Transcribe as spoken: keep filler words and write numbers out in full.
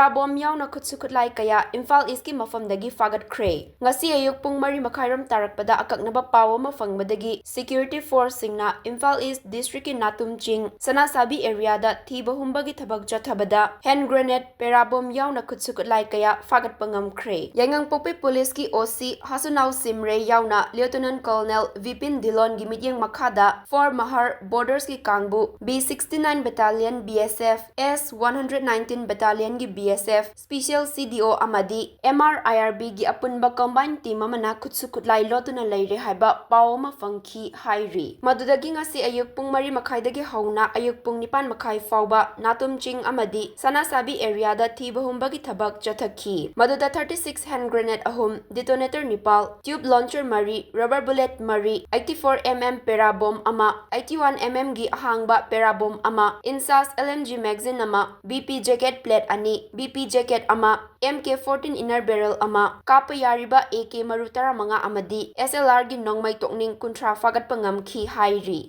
bomb ꯌꯥꯎꯅ ꯈꯨꯠꯁꯨ ꯈꯨꯠꯂꯥꯏ ꯀꯌꯥ ꯏꯝꯐꯥꯜ ꯏꯁꯀꯤ ꯃꯐꯝꯗꯒꯤ ꯐꯥꯒꯠꯈ꯭ꯔꯦ꯫ ꯉꯁꯤ ꯑꯌꯨꯛ ꯄꯨꯡ ꯃꯔꯤ ꯃꯈꯥꯏꯔꯣꯝ ꯇꯥꯔꯛꯄꯗ ꯑꯀꯛꯅꯕ ꯄꯥꯎ ꯑꯃ ꯐꯪꯕꯗꯒꯤ security forceꯁꯤꯡꯅ ꯏꯝꯐꯥꯜ ꯏꯁ ꯗꯤꯁꯇ꯭ꯔꯤꯛꯀꯤ ꯅꯥꯇꯨꯝ ꯆꯤꯡ ꯁꯅꯥꯁꯥꯕꯤ areaꯗ ꯊꯤꯕ ꯍꯨꯝꯕꯒꯤ ꯊꯕꯛ ꯆꯠꯊꯕꯗ hand grenade, para bomb ꯌꯥꯎꯅ ꯈꯨꯠꯁꯨ ꯈꯨꯠꯂꯥꯏ ꯀꯌꯥ ꯐꯥꯒꯠꯄ ꯉꯝꯈ꯭ꯔꯦ꯫ ꯌꯥꯏꯉꯪꯄꯣꯛꯄꯤ ꯄꯨꯂꯤꯁꯀꯤ OC ꯍꯁꯨꯅꯥꯎ ꯁꯤꯝꯔꯦ ꯌꯥꯎꯅ Lieutenant Colonel ꯕꯤꯄꯤꯟ ꯙꯤꯂꯣꯟꯒꯤ ꯃꯤꯠꯌꯦꯡ ꯃꯈꯥꯗ four Mahar bordersꯀꯤ ꯀꯥꯡꯕꯨ, B sixty nine Battalion B S F, S one hundred nineteen Battalionꯒꯤ B S F, special C D O ꯑꯃꯗꯤ M R I R Bꯒꯤ ꯑꯄꯨꯟꯕ combined team ꯑꯃꯅ ꯈꯨꯠꯁꯨ ꯈꯨꯠꯂꯥꯏ ꯂꯣꯠꯇꯨꯅ ꯂꯩꯔꯦ ꯍꯥꯏꯕ ꯄꯥꯎ ꯑꯃ ꯐꯪꯈꯤ ꯍꯥꯏꯔꯤ꯫ ꯃꯗꯨꯗꯒꯤ ꯉꯁꯤ ꯑꯌꯨꯛ ꯄꯨꯡ ꯃꯔꯤ ꯃꯈꯥꯏꯗꯒꯤ ꯍꯧꯅ ꯑꯌꯨꯛ ꯄꯨꯡ ꯅꯤꯄꯥꯟ ꯃꯈꯥꯏ ꯐꯥꯎꯕ ꯅꯥꯇꯨꯝ ꯆꯤꯡ ꯑꯃꯗꯤ ꯁꯅꯥꯁꯥꯕꯤ areaꯗ ꯊꯤꯕ ꯍꯨꯝꯕꯒꯤ ꯊꯕꯛ ꯆꯠꯊꯈꯤ꯫ ꯃꯗꯨꯗ thirty six hand grenade ꯑꯍꯨꯝ, detonator ꯅꯤꯄꯥꯜ, tube launcher ꯃꯔꯤ, rubber bullet ꯃꯔꯤ, eighty four M M para bomb ꯑꯃ, eighty one M Mꯒꯤ ꯑꯍꯥꯡꯕ para bomb ꯑꯃ, INSAS L M G magazine ꯑꯃ, B P jacket plate ꯑꯅꯤ, B P jacket ꯑꯃ, M K fourteen inner barrel ꯑꯃ, ꯀꯥꯞꯄ ꯌꯥꯔꯤꯕ A K ꯃꯔꯨ ꯇꯔꯥꯃꯉꯥ ꯑꯃꯗꯤ S L Rꯒꯤ ꯅꯣꯡꯃꯩ ꯇꯣꯛꯅꯤꯡ ꯀꯨꯟꯊ꯭ꯔꯥ ꯐꯥꯒꯠꯄ ꯉꯝꯈꯤ ꯍꯥꯏꯔꯤ꯫